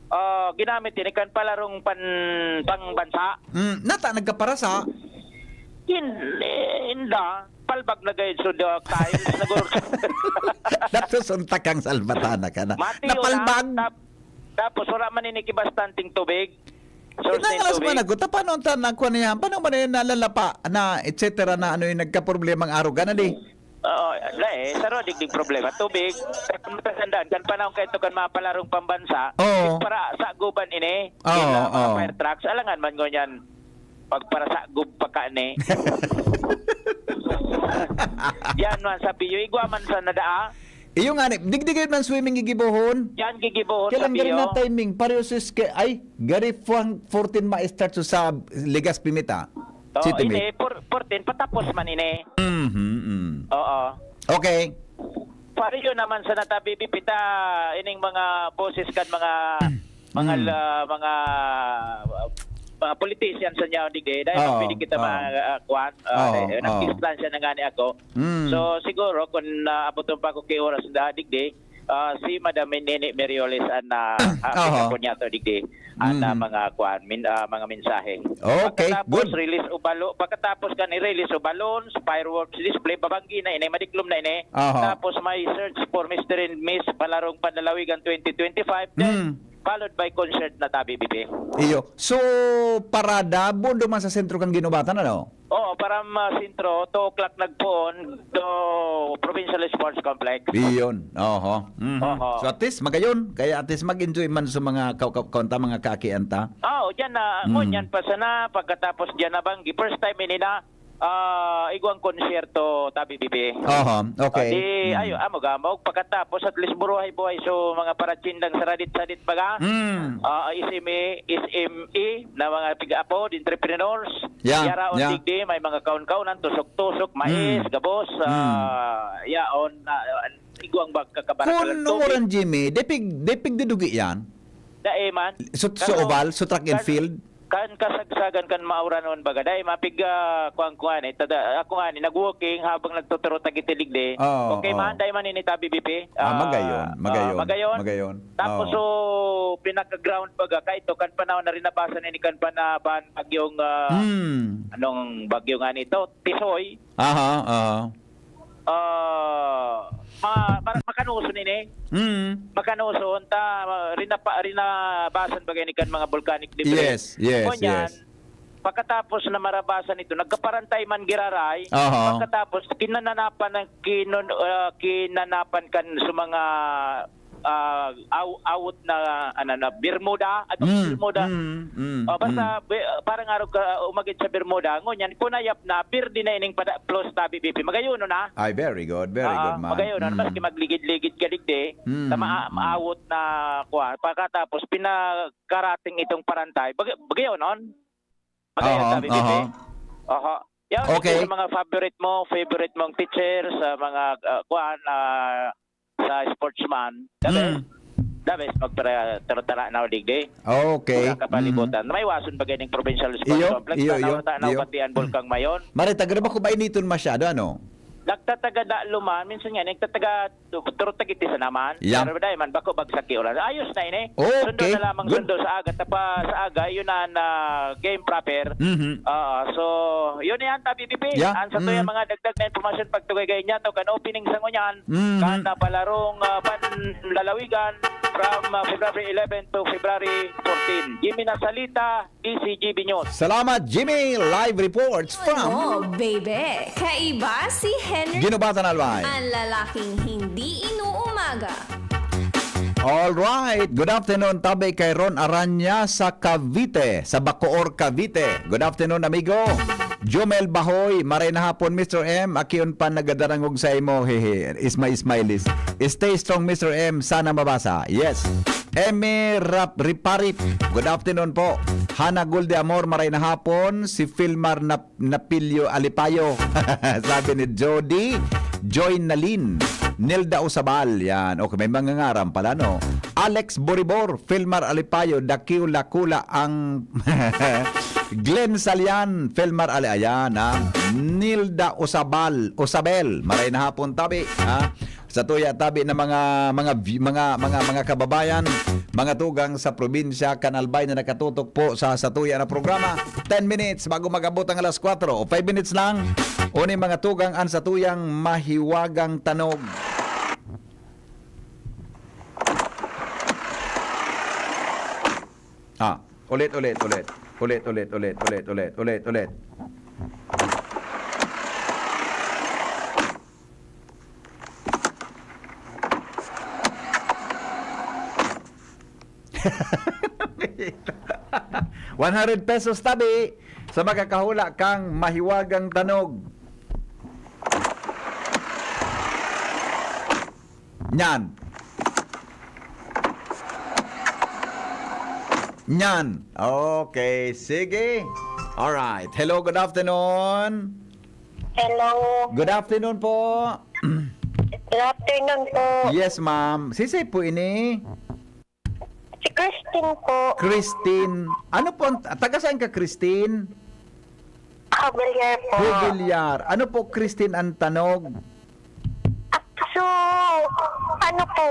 ah, ginamit ini kan palarong pan-, pangbansa. Hmm, nata, nagkaparasa? Hin-, eh, inda, palbag na gayud so, the tiles, nagor- Nasusuntak ang salbatana ka na. Mati, Napalbag? wala. Tap-, tapos, wala man ini kibastanteng tubig. Source nin Kinangalas tubig. man ako, ta paano ta nagkuha niya? Paano man yun nalalapa na, et cetera, na ano yung nagkaproblema ang aruga na di? Oo, wala eh. Saro, digdig problema. Tubig, kung matatandaan, kan panahon kaito kan mga palarong pambansa, Oo. para sa guban ini, Oo, yung mga oo. fire trucks, alangan man ngunyan, pagparasagob pa ka ni. Yan man sa Biyo, igwa man sa nadaa. Iyo nga ni, digdigay man swimming gigibohon. Yan, gigibohon Kailan sa galing Biyo. na timing? Pareho sis ke, ay, gari fuang fourteen ma-start so sa Legazpi mita. Oo, City ini, Mate. four-, fourteen, patapos man ini. Mhm, mm. Oo. Okay. Pareho naman sa nata B B P ta, ining mga boses kan mga, mga Mm. la-, mga, mga politician sa nyaw digdi. Dahil Oo, pwede kita oo. ma-, ah, kuwan, ah, Oo, eh, oo. nagdistansya na nga ni ako. Mm. So, siguro, kung naabutan pa ako kay oras na digdi, ah, si Madam Nene Merioles ang, ah, ah, Oho. pinapon niya to digdi. Ang, ah, Mhm. mga kuwan, min-, ah, mga mensahe. Okay, Pagkatapos, good. release o balo-, pagkatapos kan i-release o balloons, fireworks display, babanggi na ini, madiklom na ini. Oho. Tapos may search for Mister and Miss Palarong Panlalawigan twenty twenty-five. Then, Mm. followed by concert na ta B B P. Iyo. So, parada, bundo man sa sentro kan Ginubatan, ano? Oo, para ma-, sentro, two o'clock nagpoon, to Provincial Sports Complex. Iyon. Oho. Mhm. Oho. So, at least, magayon. Kaya at least mag-enjoy man sa mga ka-, ka-, kaunta, mga kaakian ta. Oo, dyan na, Mm. ngunyan pa sana, pagkatapos dyan na banggi. First time ini na, ah, igwang konsyerto, ta B B P. Oho, okay. Ah, di, Mm. ayo, amo gamog. Pagkatapos, at least, buruhay-buhay. So, mga paratsindang saradit-sadit baga. Mm. Ah, S M E, S M E na mga tig-apo, entrepreneurs. Yeah, Yaraon yeah. digdi, may mga kaon-kaonan, tusok-tusok, mais, Mm. gabos, Mm. ah, yaon, ah, igwang bag kakabarakal Kun tubig. umuran, Jimmy, depig, depig dudugi yan? Dai man. So, so Kaso, oval, so track and kas-, field? kan kasagsagan kan mauranon baga, dai mapig, ah, kuwan, kuwan, eh, tada, ako nga ni, nag-walking habang nagtuturo ta gitiligdi. Oo, Okay oo. man, dai man ini ta B B P. Ah, magayon, Ah, magayon, magayon. magayon. Tapos, Oo. so, pinaka-ground baga, kaito, kan panahon na rin nabasa na ini kan panaban, bagyong, ah, Hmm. anong bagyo nga nito? Tisoy. Aha, aha. Ah, ma-, ma-, makanoson ini. Mm. Makanoson ta, ah, rinapa-, rinabasan bagay ni kan mga volcanic debris. Yes, yes, Ngunyan, yes. pagkatapos na marabasan ito, nagkaparantay man giraray. Aha. Pagkatapos, kinananapan ng kinon-, ah, kinanapan kan sa mga, ah, aw-, awot na, ano, na Bermuda, at Mm, Bermuda. mm, mm, Oh, basta, mm. be-, parang araw ka, umagid sa Bermuda, ngunyan, kunayap na, pirdi na ining pada-, plus tabi, B P. Magayon na. Ay, very good, very Ah, good, man. magayon na, Mm. maski magligid-ligid ka digdi, Mm, sa maa-, mm. maawot na, kuwan, pagkatapos, pinakarating itong parantay, bag-, magayon nun. Magayon Aha, tabi, B P. aha. Aha. Yan, Okay. ito sa mga favorite mo, favorite mong teacher, sa mga, ah, kuwan, ah, sa sportsman. Dabe, Mm. dabe, magpara-, tartara na digdi. Okay. Wala ka palibutan. Mm. May wason ba ganing provincial sports Iyo, complex? iyo, Tanaw, iyo, tanaw, iyo. pati ang Bulkang Mayon. Mare, taga ba ko ba initon masyado, ano? Nagtataga da luman, minsan nga, nagtataga tu-, turutag iti sa naman. Yeah. Pero dahil man, bako bagsak ki ulan. Ayos na ini. Okay, Sundo na lamang good. sundo sa aga. Tapa sa aga, yun na, na game proper. Mhm. Ah, so, yun yan, tabi, B P. Yeah. Ang sa tuya Mm. mga dagdag na impormasyon, pagtugay kayo niya, to kan opening sa ngunyan, Mhm. kan napalarong, ah, panlalawigan from, ah, February eleven to February fourteen. Jimmy Nasalita, D C G B News. Salamat, Jimmy. Live reports from Ano, baby? Kaiba si Henry. Ginubatan, Albay. Ang lalaking hindi inuumaga. All right. Good afternoon, tabi kay Ron Aranya sa Cavite, sa Bacoor, Cavite. Good afternoon, amigo. Jomel Bahoy, maray na hapon, Mister M. Akion pa nagadarangog sa imo. Hehe. Ismay, smileys. Stay strong, Mister M. Sana mabasa. Yes. Emi Rap-, Riparit, good afternoon po. Hana Gul de Amor, maray na hapon. Si Filmar Nap-, Napilyo Alipayo, sabi ni Jody. Joy Nalin, Nilda Usabal, yan. Okay, may mga ngaran pala, no? Alex Boribor, Filmar Alipayo, Dakiw Lakula ang Glenn Salian, Filmar Ali, ayan, ha? Nilda Usabal, Usabel, maray na hapon, tabi, ha? Sa tuya tabi na mga, mga vi-, mga, mga, mga kababayan, mga tugang sa probinsya kan Albay na nakatutok po sa, sa tuya na programa. Ten minutes bago mag-abot ang alas kwatro. Five minutes lang. Uni mga tugang an sa tuyang mahiwagang tanog. Ah, ulit, ulit, ulit. Ulit, ulit, ulit, ulit, ulit, ulit, ulit. One hundred pesos tabi sa makakahula kang mahiwagang tanog. Nyan. Nyan. Okay, sige. Alright. Hello, good afternoon. Hello. Good afternoon po. Good afternoon po. Yes, ma'am. Sisay po ini? Si Christine po. Christine. Ano po ang, taga saan ka, Christine? Javier po. Jubilyar. Ano po, Christine, ang tanog? Ah, so, ano po,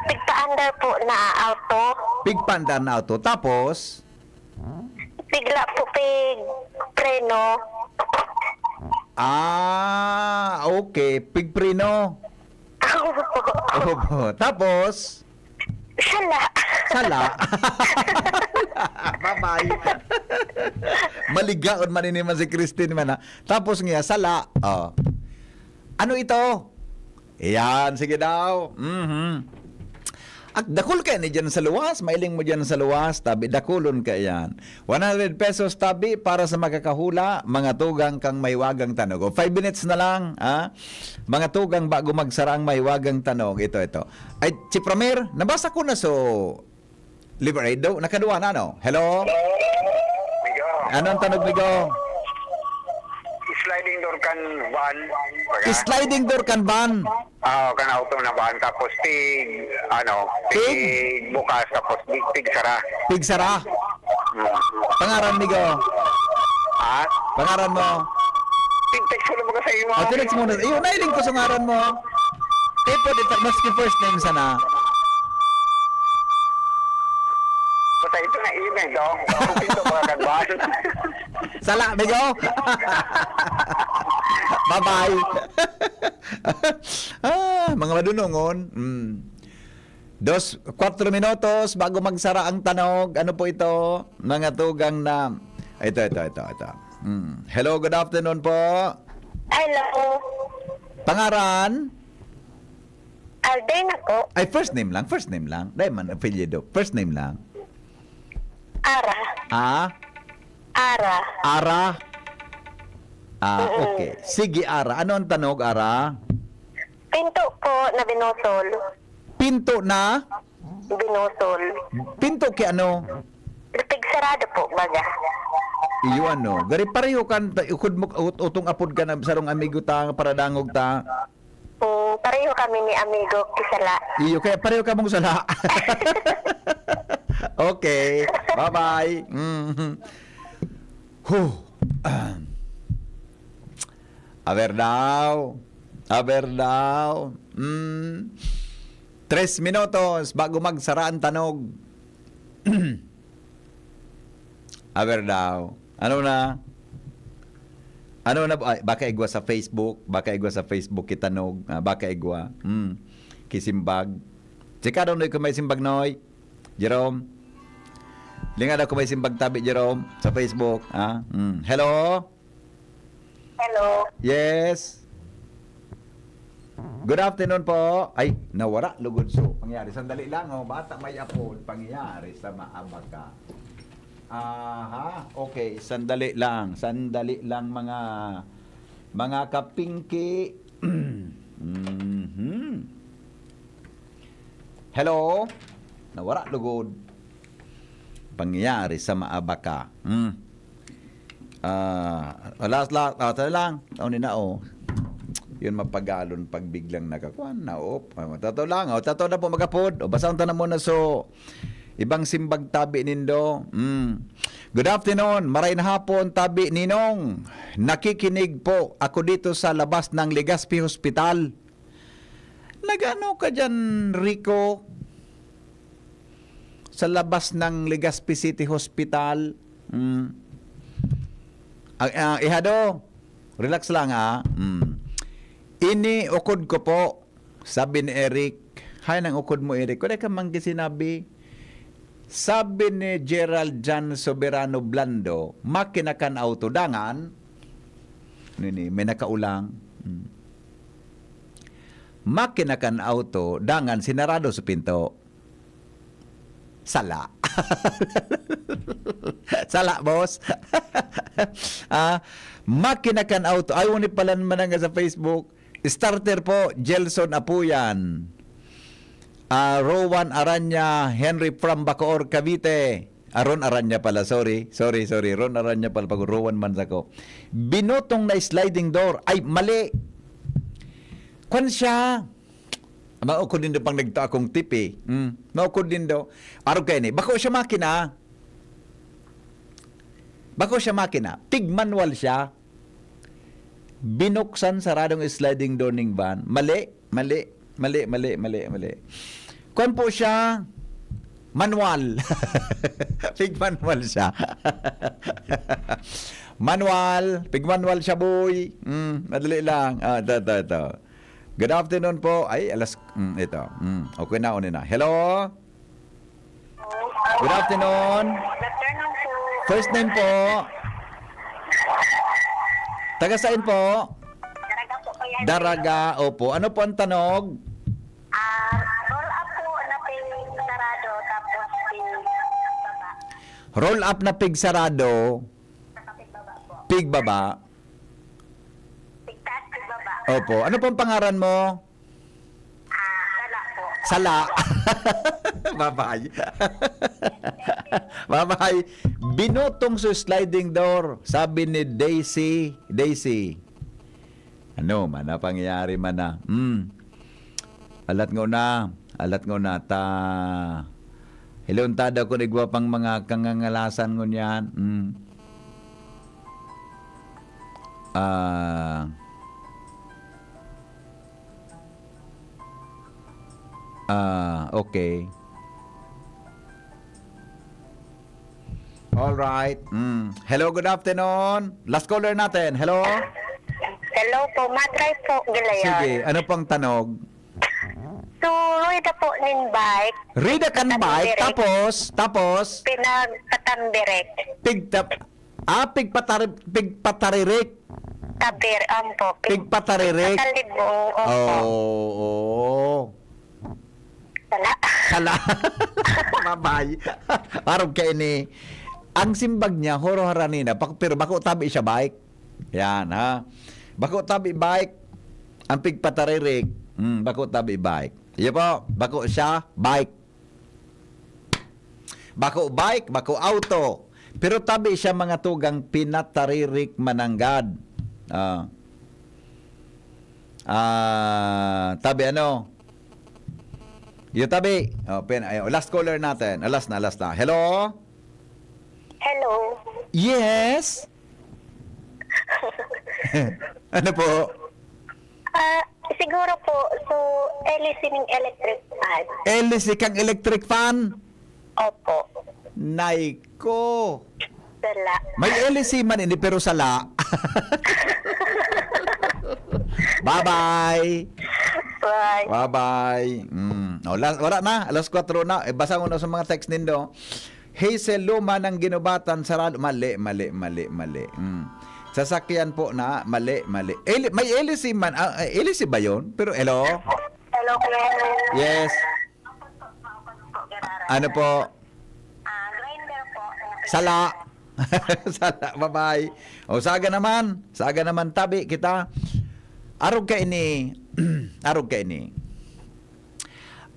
pigpaandar po na auto. Pigpaandar na auto. Tapos? Bigla po pig preno. Ah, okay. Pigpreno. Opo. Tapos? Sala. Sala. Bye-bye. Maligaon man ini man si Christine man, ha. Tapos niya, sala. Oh. Ano ito? Iyan, sige daw. Mhm. At dakul ka ni dyan sa luwas, mailing mo dyan sa luwas, tabi, dakulon ka yan. One hundred pesos tabi para sa makakahula, mga tugang kang mahiwagang tanog. O, five minutes na lang, ha? Mga tugang bago magsara ang mahiwagang tanog. Ito, ito. Ay, Chipramer, nabasa ko na so Liver Aid daw. Nakaduwa na, ano? Hello? Migo, Anong tanog, Migo? sliding door kan van. Sliding door kan van. Ah, kan auto na van. Tapos tig, ano, Tig? tig bukas. Tapos tig, tig sara. Pigsara. Hmm. Pangaran, Migo? Ha? Pangaran mo? Tig-text ko lang mga sa iyo. O, tinext mo na. Iyo, nailing ko sa ngaran mo. Tipo, di ta-, maski first name sana. Basta ito na email, dong. Kung ito mga kan van. Sala, Migo? Bye-bye. Ah, mga madunongon. Mm. Dos, kwatro minutos bago magsara ang tanog. Ano po ito? Mga tugang na. Ito, ito, ito, ito. Mm. Hello, good afternoon po. Hello. Pangaran? Aldena po. Ay, first name lang, first name lang. Dahil man, apelyido. First name lang. Ara. Ah? Ara. Ara? Ah, Oo. Okay. Sige, Ara. Ano ang tanog, Ara? Pinto po na binosol. Pinto na? Binosol. Pinto ki ano? Pigsarado po, baga. Iyo ano. Gari pareho kan ta-, ukod mo ut-, utong apod ka na sarong amigo ta, paradangog ta. Mm, pareho kami ni amigo Kisala. Iyo, kaya pareho ka mong sala. Okay. Bye-bye. Mm. Huh. A ver daw. A ver daw. Mm. Tres minutos bago magsara ang tanog. A ver daw. Ano na? Ano na? Ay, baka igwa sa Facebook. Baka igwa sa Facebook kitanog. Ah, baka igwa. Hmm. Kisimbag. Chika daw, Noy, kung may simbag, Noy. Jerome. Linga daw kung may simbag tabi, Jerome, sa Facebook. Ah? Hmm. Hello? Hello. Yes. Good afternoon po. Ay, nawara, lugod so. Pangyari, sandali lang, oh. Bata may apod, pangyari sa maabaka. Aha, okay. Sandali lang. Sandali lang, mga, mga kapingki. Mhm. Hello? Wara lugod. Pangyayari sa maabaka. Hmm. Ah, alas la, ah, tara lang. Taon ni na, oh. Yun mapagalon pag biglang nagkakuan na, op. Ah, tato lang, oh, tato na po magapod. O, basahon ta na muna so, ibang simbag tabi nindo. Hmm. Good afternoon, maray na hapon, tabi Ninong. Nakikinig po ako dito sa labas ng Legazpi Hospital. Nagano ka dyan, Rico? Sa labas ng Legazpi City Hospital. Mm. Ah, ah, ihado, relax lang, ah. Mm. Ini ukod ko po, sabi ni Eric. Hay, nang ukod mo, Eric. Wala ka man sinabi. Sabi ni Gerald Jan Soberano Blando, makina kan auto, dangan, nini, may nakaulang. Mm. Makina kan auto, dangan sinarado sa pinto. Sala. Sala, boss. Ah, makina kan auto. Ayaw ni palan mananga sa Facebook. Starter po, Gelson Apuyan. Ah, Rowan Aranya, Henry from Bacoor, Cavite. Ah, Ron Aranya pala, sorry. Sorry, sorry. Ron Aranya pala, pag Rowan man sako. Binutong na sliding door. Ay, mali. Kwan siya. Maukod nindo pang nagto akong tipi. Hmm. Maukod nindo. Arog kayo ni. Bako siya makina. Bako siya makina. Pig manual siya. Binuksan, saradong sliding door ning van. Mali, mali, mali, mali, mali, mali. Kwan po siya, manual. Pig manual siya. Manual, pig manual siya, boy. Mm, madali lang. Ah, ito, ito, ito. Good afternoon po. Ay, alas, mm, ito. Mm, okay na, una na. Hello? Good afternoon. Good afternoon po. First name po? Taga saan po? Daraga po, Kuya. Daraga, opo. Ano po ang tanog? Ah, roll up po na pig sarado, tapos pig baba. Roll up na pig sarado, Saka pig baba po. Pig baba. Pig taas, pig baba. Opo. Ano pong pangaran mo? Ah, Sala po. Sala. Babay. Babay. Binutong sa sliding door, sabi ni Daisy. Daisy. Ano man, ang pangyayari man na. Hmm. Alat ngona. Alat ngona. Ta, hilon ta daw kung igwa pang mga kangangalasan ngunyan. Hmm. Ah. Ah, okay. All right. Mm. Hello, good afternoon. Last caller natin. Hello? Hello po, matry po, Gilayan. Sige, ano pang tanog? So, rida po nin bike. Rida kan bike, Patamberek. Tapos, tapos? Pinagpatamberek. Pigtap-, ah, pigpatari-, pigpataririk. Tapir, ampo. Pig-, Pigpataririk. Patalibong, opo. Oo, oo. Sala. Sala. Babay. Arog ka ini. Ang simbag niya, horo haranina, bak-, pero bako tabi siya bike. Yan, ha? Bako tabi bike. Ang pigpataririk, hmm, bako tabi bike. Iyo po, bako siya, bike. Bako bike, bako auto. Pero tabi siya mga tugang pinataririk mananggad. Ah. Ah, tabi ano? Iyo tabi. Oh, pen-, ay, last caller natin. Alas na, alas na. Hello? Hello. Yes? Ano po? Ah, siguro po, so, L E C ning electric fan. L E C kang electric fan? Opo. Nay ko. Sala. May L E C man ini, pero sala. Bye-bye. Bye. Bye-bye. Mm. O, la-, wala na. Alas kwatro na. Eh, basa ko na sa mga text nindo. Hazel Luma ng Ginubatan, sarado. Mali, mali, mali, mali. Mm. Sasakyan po na, mali, mali. Eli-, may L E C man. Ah, ah, L E C ba yun? Pero hello? Hello, Kuya. Yes. Ano po? Ah, grinder po. Sala. Sala, bye-bye. O, saga naman. Saga naman, tabi kita. Arog ka ini. Arog ka ini.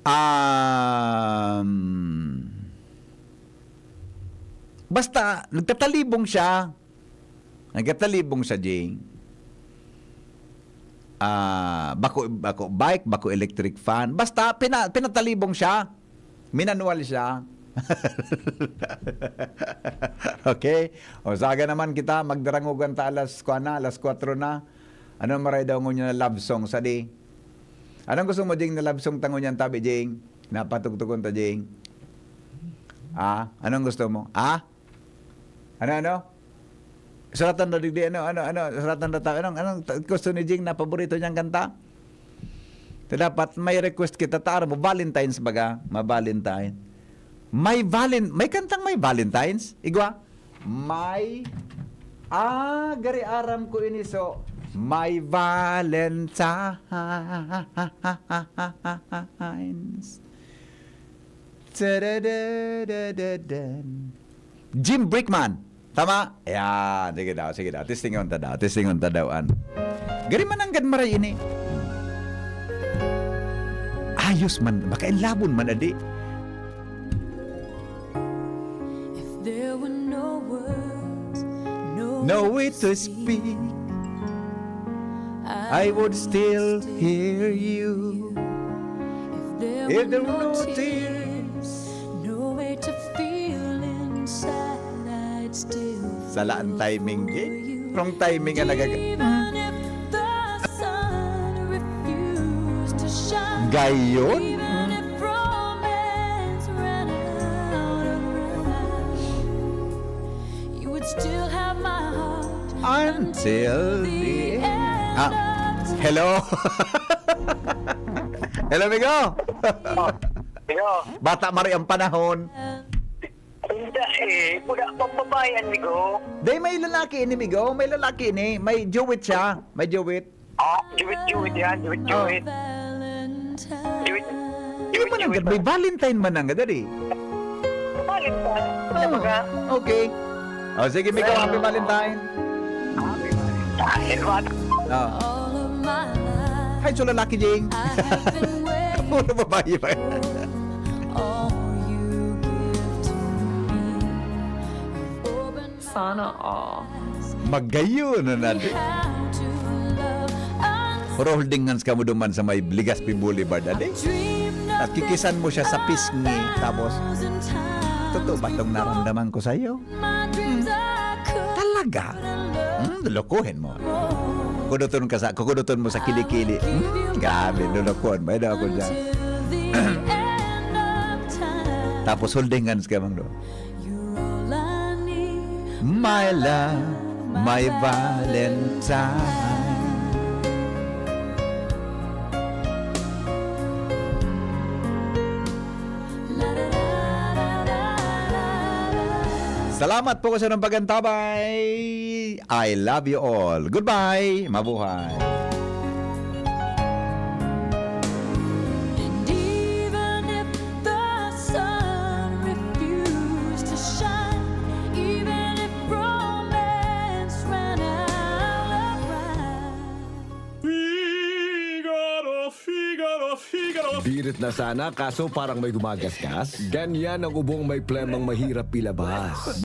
Um, basta, nagtatalibong siya. Nagtatalibong siya, Jing. Ah, bako, bako bike, bako electric fan. Basta, pina-, pinatalibong siya. Minanual siya. Okay? O, saga naman kita, magdarangogan ta alas, kwa na, alas kwatro na. Ano maray daw ngunyan na love song, sadi? Anong gusto mo, Jing, na love song ta ngunyan, tabi, Jing? Napatugtugon ta, Jing. Ah, anong gusto mo? Ah? Ano, ano? Suratan na digdi, ano, ano, ano, suratan na ta-, anong, anong ta-, gusto ni Jing na paborito niyang kanta? So, dapat may request kita, taar mo, Valentine's baga, ma-Valentine. May Valen-, may kantang may Valentine's? Igwa? May, ah, gari aram ko ini, so, may Valentine's. Tadadadadadan. Jim Brickman. Tama? Ayan. Sige daw, sige daw. Testingon ta daw. Testingon ta daw, an. Gari man nanggad maray ini. Ayos man. Baka inlabon man, adi. If there were no words, no way to speak, I would still hear you. If there were no tears, no way to feel inside, I'd still Sala ang timing, eh. Wrong timing ang nagag- Even if the sun refused to shine, Gayon? Even if romance ran out of reach, you would still have my heart Until the end. Ah, hello? Hello, amigo? Yo, Bata mari ang panahon. Hindi eh. Kuda, pambabae, amigo. Day, may lalaki ini, amigo. May lalaki ini. May duet siya. May duet. Ah, duet-duet yan. Duet-duet. Duet. Duet-duet. May Valentine man ang gadari. Valentine. Oh, okay. Oh, sige, amigo. Happy Valentine. Happy Valentine. Oh. Hi, so lalaki, Jing. Puro babae pa. Sana all. Magayon na natin. Pero holding hands ka mo duman sa may Legazpi Boulevard, adi? At kikisan mo siya sa pisngi, tapos, "Totoo ba tong naramdaman ko sa'yo?" Hmm. Talaga? Hmm, lulukuhin mo. Kukuduton ka sa, kukuduton mo sa kilikili. Hmm, grabe, lulukuhin mo. Ay, daw ako dyan. Tapos holding hands ka, mang, no? My love, my Valentine. Salamat po sa inyong pag-antabay. I love you all. Goodbye. Mabuhay. And even if the sun refused to shine, even if romance ran out of rhyme. Figaro, Figaro, Figaro. Birit na sana, kaso parang may gumagasgas. Ganyan ang ubong may plemang mahirap ilabas.